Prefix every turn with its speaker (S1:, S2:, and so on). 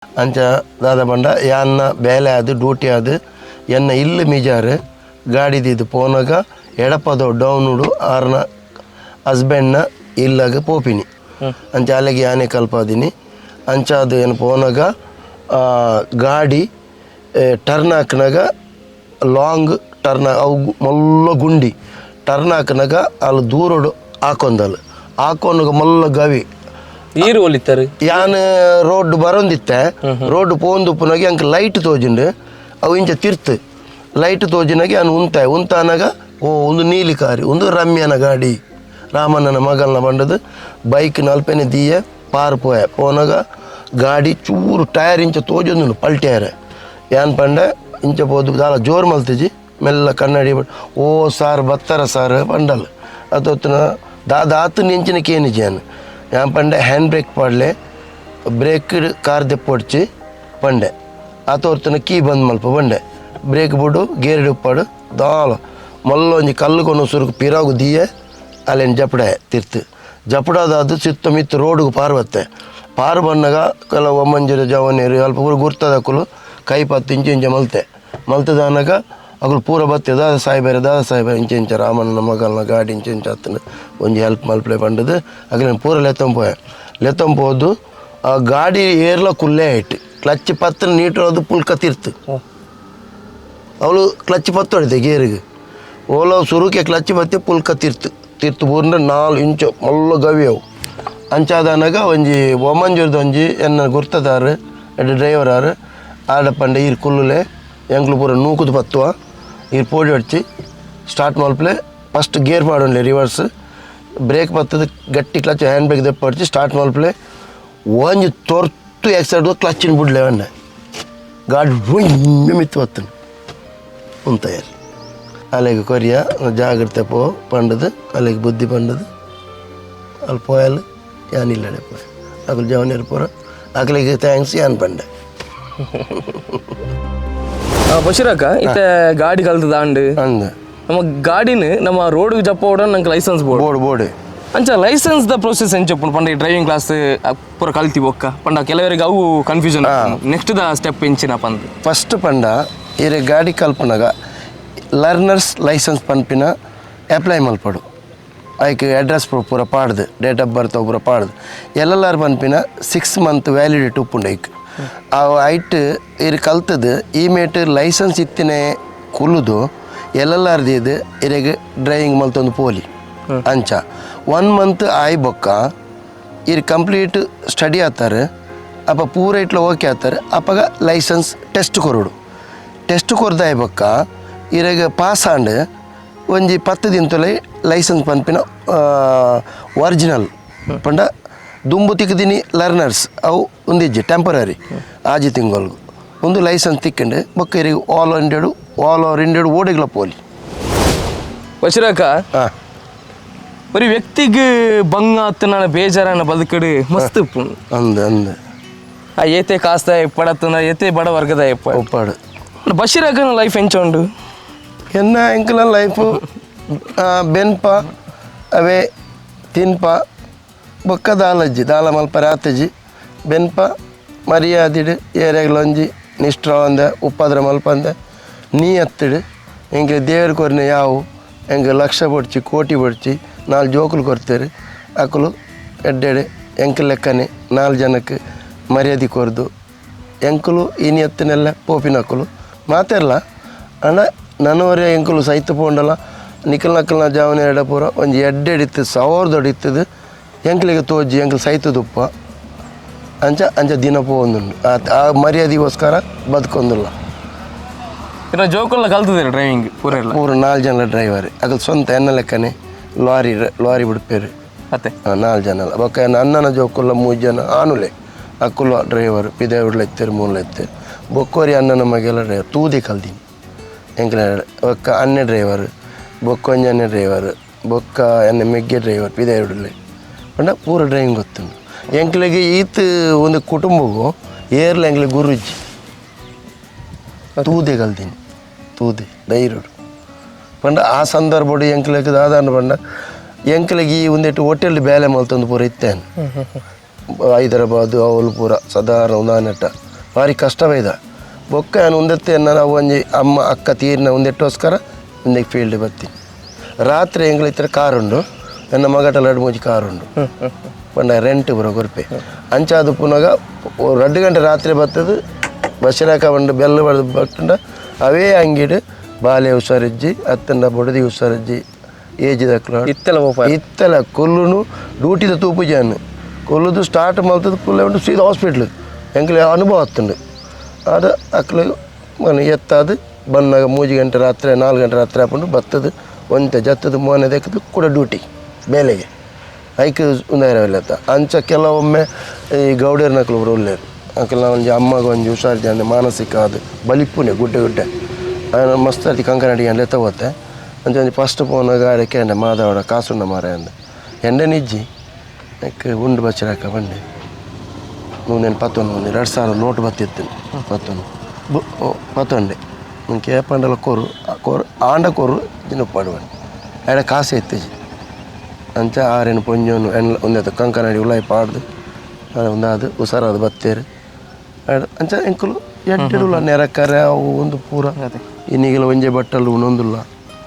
S1: ಅಂಚ ದಾದ ಪಂಡ ಯಾನ್ನ ಬೇಲೆ ಆದ್ ಡ್ಯೂಟಿ ಆದ್ ಎನ್ನ ಇಲ್ಲ್ ಮಿಜಾರ್ ಗಾಡಿ ದೀದ್ ಪೋನಗ ಎಡಪದವು ಡೌನುಡು ಆರ್ನ ಹಸ್ಬೆಂಡ್ನ ಇಲ್ಲಗ್ ಪೋಪಿನಿ. ಅಂಚ ಅಲೆಗ್ ಯಾನೆ ಕಲ್ಪಾದಿನಿ. ಅಂಚಾದ್ ಏನ್ ಪೋನಗ ಗಾಡಿ ಟರ್ನ್ ಹಾಕ್ನಗ ಲಾಂಗ್ ಟರ್ನ್ ಅವು ಮಲ್ಲ ಗುಂಡಿ ಟರ್ನ್ ಹಾಕ್ನಗ ಅಲ್ಲಿ ದೂರಡು ಹಾಕೊಂದಲ್ ಹಾಕೊನಗ ಮಲ್ಲ ಗವಿ.
S2: ಈರ್ ಒಲಿತ್ತರು?
S1: ಯಾನ್ ರೋಡ್ ಬರೊಂದಿತ್ತೆ. ರೋಡ್ ಪೋಂದುಪ್ಪುನಗ ಅಂಕ ಲೈಟ್ ತೋಜಿಂಡು, ಅವು ಇಂಚ ತಿರ್ತು ಲೈಟ್ ತೋಜಿನಾಗ ಯಾನ್ ಉಂತಾಯ. ಉಂತಾನಾಗ ಓ ಒಂದು ನೀಲಿ ಕಾರಿ, ಒಂದು ರಮ್ಯನ ಗಾಡಿ, ರಾಮಣ್ಣನ ಮಗಲ್ನ ಬಂಡದು ಬೈಕ್ ನಲ್ಪೆನೆ ದೀಯ ಪಾರ್ ಪೋಯ. ಪೋನಾಗ ಗಾಡಿ ಚೂರು ಟೈರ್ ಇಂಚ ತೋಜೊಂದುಂಡು ಪಲ್ಟ್ಯಾರ. ಯಾನ್ ಪಂಡ ಇಂಚ ಪೋದು ದಾಲ ಜೋರು ಮಲ್ತಿಜಿ, ಮೆಲ್ಲ ಕನ್ನಡಿ ಓ ಸಾರ್ ಬತ್ತರ ಸಾರ್ ಪಂಡಲ್. ಅತೊತ್ತುನ ದಾದ ಆತು ನೆಂಚಿನ ಕೇನಿಜಿ. ಯಾನ್ ಯಾನ್ ಪಂಡೆ ಹ್ಯಾಂಡ್ ಬ್ರೇಕ್ ಪಾಡ್ಲೆ, ಬ್ರೇಕ್ ಕಾರ್ ದೆಪ್ಪೊಡ್ಚಿ ಪಂಡೆ. ಆತೊರ್ತುನ ಕೀ ಬಂದ್ ಮಲ್ಪ ಪಂಡೆ. ಬ್ರೇಕ್ ಬುಡು ಗೇರ್ ಉಪ್ಪಾಡು ದಾಲ ಮಲ್ಲ ಒಂಜಿ ಕಲ್ಲು ಕೊನು ಸುರುಕು ಪಿರಾಗು ದೀಯೆ ಅಲ್ಲೇನು ಜಪಡೆ ತಿರ್ತು ಜಪಡಾದ ಸಿತ್ತ ಮಿತ್ತು ರೋಡ್ಗೆ ಪಾರ್ವತ್ತೆ. ಪಾರು ಬನ್ನಗ ಕೆಲವು ಒಮ್ಮಂಜಿರ ಜವನೇರು ಅಲ್ಪ ಪೂರ ಗುರ್ತದಕುಲು ಕೈ ಪತ್ತು ಇಂಚ ಇಂಚ ಮಲ್ತೆ. ಮಲ್ತದಾನಗ ಅಕುಲು ಪೂರ ಬತ್ತೆ, ದಾದ ಸಾಯ್ಬೇರೆ ದಾದ ಸಾಯ್ಬೇರೆ, ಇಂಚ ಇಂಚ ರಾಮಣ್ಣನ ಮಗಲ್ನ ಗಾಡಿ ಇಂಚ ಇಂಚ ಆತನ, ಒಂಜಿ ಹೆಲ್ಪ್ ಮಲ್ಪಲೆ ಪಂಡದು ಅಗಲೇನು ಪೂರ ಲೆತ್ತಂಪೋಯ. ಲೆತ್ತಂಪೋದು ಆ ಗಾಡಿ ಏರ್ಲ ಕುಲ್ಲೇ ಆಯ್ತು. ಕ್ಲಚ್ ಪತ್ರ ನೀಟೋದು ಪುಲ್ಕ ತಿರ್ತು. ಅವಳು ಕ್ಲಚ್ ಪತ್ತು ಹೊಡಿತೆ ಗೇರಿಗೆ ಓಲ ಸುರುಕೆ ಕ್ಲಚ್ ಬತ್ತಿ ಪುಲ್ಕ ತಿರ್ತು ತಿರ್ತು ಬೂರ್ನ 4 ಇಂಚು ಮಲ್ಲ ಗವಿ ಅವು. ಅಂಚಾದನಗ ಒಂಜಿ ಒಮಂಜೂರ್ದ ಒಂಜಿ ಎನ್ನ ಗುರ್ತದಾರು ಎಡ್ಡೆ ಡ್ರೈವರ್ ಆರು ಆಡ ಪಂಡೆ, ಈರ್ ಕುಲ್ಲುಲೆ, ಎಂಕ್ಲು ಪೂರ ನೂಕುದು ಪತ್ತುವ, ಈರ್ ಪೋಡಿ ಹೊಡ್ಚಿ, ಸ್ಟಾರ್ಟ್ ಮಲ್ಪಲೆ, ಫಸ್ಟ್ ಗೇರ್ ಪಾಡೊಂಡ್ಲೆ, ರಿವರ್ಸ್ ಬ್ರೇಕ್ ಬತ್ತದ ಗಟ್ಟಿ clutch hand brake ದೆಪ್ಪ ಹೊಡ್ಚಿ, ಸ್ಟಾರ್ಟ್ ಮಲ್ಪಲೆ, ಒಂಜಿ ತೊರ್ತು ಎಕ್ಸೈಡ್ ಕ್ಲಚ್ಚಿನ ಬುಡ್ಲೆ ಅಣ್ಣ. ಗಾಡಿ ರುಯ್ ಮಿತ್ತು ಬತ್ತನು ಉಂತಯಾರ್. ಅಲೆಗ್ ಕೊರಿಯ ಜಾಗ್ರತೆ ಪೋ ಪಂಡದು, ಅಲೆಗ್ ಬುದ್ಧಿ ಪಂಡದು. ಅಲ್ಲಿ ಪೋಯಲ್, ಯಾನ್ ಇಲ್ಲಡೆ ಪೋಯ. ಅಕುಲು ಜವನೇರು ಪೂರ ಅಕ್ಲೆಗ್ thanks ಯಾನ್ ಪಂಡೆ.
S2: ಬಶೀರಕ್ಕ, ಇತ್ತೆ ಗಾಡಿ ಕಲ್ತದ ದಾಂಡ್.
S1: ಅಂದ್.
S2: ನಮ್ಮ ಗಾಡಿನ ನಮ್ಮ ರೋಡ್ ಜಪ್ಪೋಡ ನಂಗೆ licence board.
S1: Board board.
S2: ಅಂಚ licence the process ಎಂಚ ಉಪ್ಪುಂಡು ಪಂಡ? ಡ್ರೈವಿಂಗ್ ಕ್ಲಾಸ್ ಪೂರ ಕಲ್ತಿ ಬೊಕ್ಕ ಪಂಡ ಕೆಲವರಿಗೆ ಅವು confusion, next the step ಎಂಚಿನ ಪಂದ್.
S1: ಫಸ್ಟ್ ಪಂಡ ಇರೆ ಗಾಡಿ ಕಲ್ಪನಾಗ ಲರ್ನರ್ಸ್ ಲೈಸೆನ್ಸ್ ಪನ್ಪಿನ ಅಪ್ಲೈ ಮಲ್ಪಡು. ಐಕ್ ಅಡ್ರೆಸ್ ಪೂರ ಪಾಡ್ದು, date of birth ಪೂರ ಪಾಡ್ದು, L L R ಪನ್ಪಿನ 6 ಮಂತ್ ವ್ಯಾಲಿಡಿಟಿ ಉಪ್ಪುಂಡು ಐಕ್. ಆ ಐಟ್ ಇರ್ ಕಲ್ತದ್ದು ಈ ಮೇಟ್ ಲೈಸೆನ್ಸ್ ಇತ್ತಿನ ಕುಲ್ಲುದು L L R ದೀದ್ ಇರೆಗ್ ಡ್ರೈವಿಂಗ್ ಮಲ್ತೊಂದು ಪೋಲಿ. ಅಂಚ ಒನ್ ಮಂತ್ ಆಯ್ ಬೊಕ್ಕ ಇರ್ ಕಂಪ್ಲೀಟ್ ಸ್ಟಡಿ ಆತಾರೆ. ಅಪ್ಪ ಪೂರ ಇಟ್ಲ ಓಕೆ ಆತಾರೆ. ಅಪ್ಪಗ ಲೈಸೆನ್ಸ್ ಟೆಸ್ಟ್ ಕೊರಡು. ಟೆಸ್ಟ್ ಕೊರ್ದಾಯ್ ಬೊಕ್ಕ ಇರೆಗ್ ಪಾಸ್ ಆಂಡ್ ಒಂಜಿ 10 ದಿನತೊಲೆ ಲೈಸೆನ್ಸ್ ಪನ್ಪಿನ ಒರಿಜಿನಲ್. ಪಂಡ ದುಂಬು ತಿಕ್ಕದಿನಿ ಲರ್ನರ್ಸ್ ಅವು ಒಂದಿಜ್ಜಿ, ಟೆಂಪರರಿ 6 ತಿಂಗಳ್ಗು ಒಂದು ಲೈಸೆನ್ಸ್ ತಿಕ್ಕಂಡು ಬೊಕ್ಕ ಇರೆಗ್ ಆಲ್ ಇಂಡಿಯಾಡು ಆಲ್ ಓವರ್ ಇಂಡಿಯಾಡು ಓಡಿಗ್ಲ ಪೋಲಿ.
S2: ಬಶೀರಕ್ಕ,
S1: ಹಾಂ.
S2: ಬರೀ ವ್ಯಕ್ತಿಗ್ ಬಂಗ ಆತನ ಬೇಜಾರನ್ನ ಬದುಕಡು ಮಸ್ತ್ ಉಪ್ಪುಂಡು.
S1: ಅಂದ್ ಅಂದ್.
S2: ಆ ಏತೆ ಕಾಸ್ದ ಇಪ್ಪಡತ್ತನ, ಏತೆ ಬಡ ವರ್ಗದ ಇಪ್ಪ.
S1: ಒಪ್ಪಾಡು.
S2: ಬಶೀರಕ್ಕನ ಲೈಫ್ ಎಂಚ ಉಂಡು?
S1: ಎನ್ನ ಎಂಕಲ ಲೈಫು ಬೆನ್ಪ ಅವೇ ತಿನ್ಪ ಬೊಕ್ಕ ದಾಲಜ್ಜಿ ದಾಲ ಮಲ್ಪರೆ ಆತಜಿ. ಬೆನ್ಪ ಮರ್ಯಾದಿಡು ಏರೆಗ್ಲೊಂಜಿ ನಿಷ್ಠಾವಂದೆ ಉಪ್ಪದ್ರ ಮಲ್ಪಂದೆ ನೀ ಅತ್ತಿಡು ಎಂಕ್ ದೇವ್ರು ಕೊರ್ನೆ ಯಾವು. ಎಂಕ್ ಲಕ್ಷ ಬೊಡ್ಚಿ, ಕೋಟಿ ಬೊಡ್ಚಿ. ನಾಲ್ ಜೋಕುಲು ಕೊರ್ತೆರ್. ಅಕುಲು ಎಡ್ಡೆಡೆ ಎಂಕ್ ಲೆಕ್ಕನೆ ನಾಲ್ ಜನಕ್ಕೆ ಮರ್ಯಾದೆ ಕೊರ್ದು ಎಂಕುಲು ಇನಿ ಎತ್ತಿನೆಲ್ಲ ಪೋಪಿನಕುಲು ಮಾತೆರ್ಲ. ಅಂಡ ನನವರೆ ಎಂಕುಲು ಸೈತ ಪೋಂಡಲ ನಿಕಲ್ ನಕಲ್ನ ಜಾವನೆ ಎಡ ಪೂರ ಒಂಜಿ ಎಡ್ಡೆಡಿತ್ತು ಸಾವಿರದೊಡಿತ್ತದು ಎಂಕ್ಲಿಗೆ ತೋಜಿ ಎಂಕ್ಲು ಸೈತದುಪ್ಪ. ಅಂಚ ಅಂಚ ದಿನ ಪೋವೊಂದುಂಡು. ಆ ಆ ಮರ್ಯಾದೆಗೋಸ್ಕರ ಬದುಕೊಂದುಲ್ಲ.
S2: ಇನ್ನ ಜೋಕುಲ್ನ ಕಲ್ತದಿರ ಡ್ರೈವಿಂಗ್ ಪೂರ ಎಲ್ಲ?
S1: ಪೂರ ನಾಲ್ ಜನ ಡ್ರೈವರ್. ಅಕಲ್ ಸ್ವಂತ ಎನ್ನ ಲೆಕ್ಕನೆ ಲಾರಿ ಲಾರಿ ಬಿಡ್ಪೇರು.
S2: ಅತ್ತೆ.
S1: ನಾಲ್ ಜನ ಅಲ್ಲ. ಬೊಕ್ಕ ಎನ್ನ ಅಣ್ಣನ ಜೋಕುಲ್ಲ ಮೂಜಿ ಜನ ಆನುಲೆ, ಅಕುಲು ಡ್ರೈವರ್. ಪಿದೆ ಎತ್ತೇರು ಮೂಲ ಎತ್ತೇರು. ಬೊಕ್ಕೋರಿ ಅಣ್ಣನ ಮಗೆಲ್ಲ ಡ್ರೈವರ್. ತೂದೆ ಕಲ್ದೀನಿ ಎಂಕ್ಲ. ಬೊಕ್ಕ ಅಣ್ಣೆ ಡ್ರೈವರ್, ಬೊಕ್ಕೊಂಜಿ ಅಣ್ಣೆ ಡ್ರೈವರ್, ಬೊಕ್ಕ ಎನ್ನ ಮೆಗ್ಗೆ ಡ್ರೈವರ್ ಪಿದೆ ಉಡ್ಲೆ. ಪಂಡ ಪೂರ ಡ್ರೈವಿಂಗ್ ಗೊತ್ತುಂಡು ಎಂಕ್ಲೆಗ್. ಈತ್ ಒಂದು ಕುಟುಂಬಗು ಏರ್ಲ ಎಂಕ್ಲೆ ಗುರುಜಿ. ತೂದೆ ಕಲ್ದೀನಿ, ತೂದೆ ಧೈರ್ಯಡು. ಪಂಡ ಆ ಸಂದರ್ಭಡು ಎಂಕ್ಲೆಗ್ ದಾದಾನ ಪಂಡ ಎಂಕ್ಲೆಗ್ ಈ ಒಂದೆಟ್ಟು ಹೋಟೆಲ್ ಬೇಲೆ ಮಲ್ತೊಂದು ಪೂರ ಇತ್ತೇನು. ಹೈದರಾಬಾದ್ ಅವಲು ಪೂರ ಸಾಧಾರಣ ಉದಾನೆಟ್ಟ. ಭಾರಿ ಕಷ್ಟ ಬೈದ. ಬೊಕ್ಕ ಯಾನ್ ಉಂದೆತ್ತೆ ಎನ್ನ ಒಂಜಿ ಅಮ್ಮ ಅಕ್ಕ ತೀರಿನ ಉಂದೆಟ್ಟೋಸ್ಕರ ಉಂದೆಕ್ ಫೀಲ್ಡ್ ಬತ್ತಿ. ರಾತ್ರಿ ಎಂಗ್ಲ ಇತ್ತರ ಕಾರ್ ಉಂಡು, ಎನ್ನ ಮಗಟಲ ಎರಡು ಮೂಜಿ ಕಾರ್ ಉಂಡು, ಪಂಡ ರೆಂಟ್ ಪೂರ ಕೊರ್ಪೆ. ಅಂಚಾದ್ ಪುನಗ 2 ಗಂಟೆ ರಾತ್ರಿ ಬತ್ತದು ಬಸಿರಾಕ ಉಂಡು, ಬೆಲ್ಲ ಬಡ್ದು ಬತ್ತುಂಡ ಅವೇ ಅಂಗಿಡ್ ಬಾಲೆ ಹುಷಾರಿಜ್ಜಿ ಅತ್ತಂಡ ಬೊಡದಿ ಹುಷಾರಿಜ್ಜಿ ಏಜ್ ದಕ್ಲ
S2: ಇತ್ತೆಲ ಪೋಪ.
S1: ಇತ್ತಲ ಕೊಲ್ಲುನು ಡ್ಯೂಟಿದ ತೂಪುಜಾನು ಕೊಲ್ಲುದು ಸ್ಟಾರ್ಟ್ ಮಲ್ತದ ಕುಲ್ಲ ಉಂಡು ಸೀದಾ ಹಾಸ್ಪಿಟ್ಲ್. ಎಂಕ್ಲೆ ಅನುಭವ ಆತುಂಡು. ಆದ ಅಕ್ಲು ಮನ ಎತ್ತಾದ್ ಬನ್ನಾಗ 3 ಗಂಟೆ ರಾತ್ರಿ 4 ಗಂಟೆ ರಾತ್ರಿ ಆಪುಂಡು. ಬತ್ತದು ಒಂತೆ ಜತ್ತದು ಮೋನೆ ದೆಕ್ಕದು ಕೂಡ ಡ್ಯೂಟಿ ಬೇಲೆಗೆ ಐಕ್ ಉಂದಾಯಿರವಿಲ್ಲತ್ತ. ಅಂಚ ಕೆಲವೊಮ್ಮೆ ಈ ಗೌಡೇರ್ನಕ್ಲು ಪೂರ ಉಲ್ಲೇರು, ಅಕ್ಲೆನ ಒಂಜಿ ಅಮ್ಮಗ ಒಂಜಿ ಹುಷಾರ್ ಜಾಂದೆ ಮಾನಸಿಕ ಆದ್ ಬಲಿಪುನೆ ಗುಡ್ಡೆ ಗುಡ್ಡೆ ಆಯನ ಮಸ್ತ್ ಅತಿ ಕಂಕನಾಡಿ ಲೆತ್ತ ಹೋತೆ. ಅಂಚ ಒಂಜಿ ಫಸ್ಟ್ ಪೋನಾಗ ಆಡೆ ಕೇಂಡೆ ಮಾಧವಡ ಕಾಸುಂಡ ಮಾರೆ ಅಂದ್ ಎಂಡೆ ನಿಜ್ಜಿ ಐಕ್ ಉಂಡು ಬಚ್ಚಿರಾಕ ಬಂಡೆ ನೂನೆನ್ ಪತ್ತೊಂದು ಒಂದು 2000 ನೋಟು ಬತ್ತಿತ್ತು ಪತ್ತೊಂದು ಪತ್ತೊಂಡೆ ಮುಂಚೆ ಏಪಂಡಲ ಕೊರು ಕೊರು ಆಂಡ ಕೊರು ದಿನ ಪಡುವಣೆ ಆಡ ಕಾಸು ಎತ್ತಿಜಿ. ಅಂಚ ಆರೇನು ಪೊಂಜೋನು ಎಣ್ಣ ಒಂದೆತ್ತ ಕಂಕನಾಡಿ ಉಲಾಯಿ ಪಾಡ್ದು ಒಂದಾದು ಹುಷಾರಾದ ಬತ್ತೇರು. ಅಂಚ ಎಂಕುಲು ಎಡ್ಡೆಡುಲ್ಲ ನೆರಕರೆ ಅವು ಒಂದು ಪೂರ ಇನ್ನಿಗೆಲ್ಲ ಒಂಜೆ ಬಟ್ಟಲು ಉಣೊಂದುಲ್ಲ.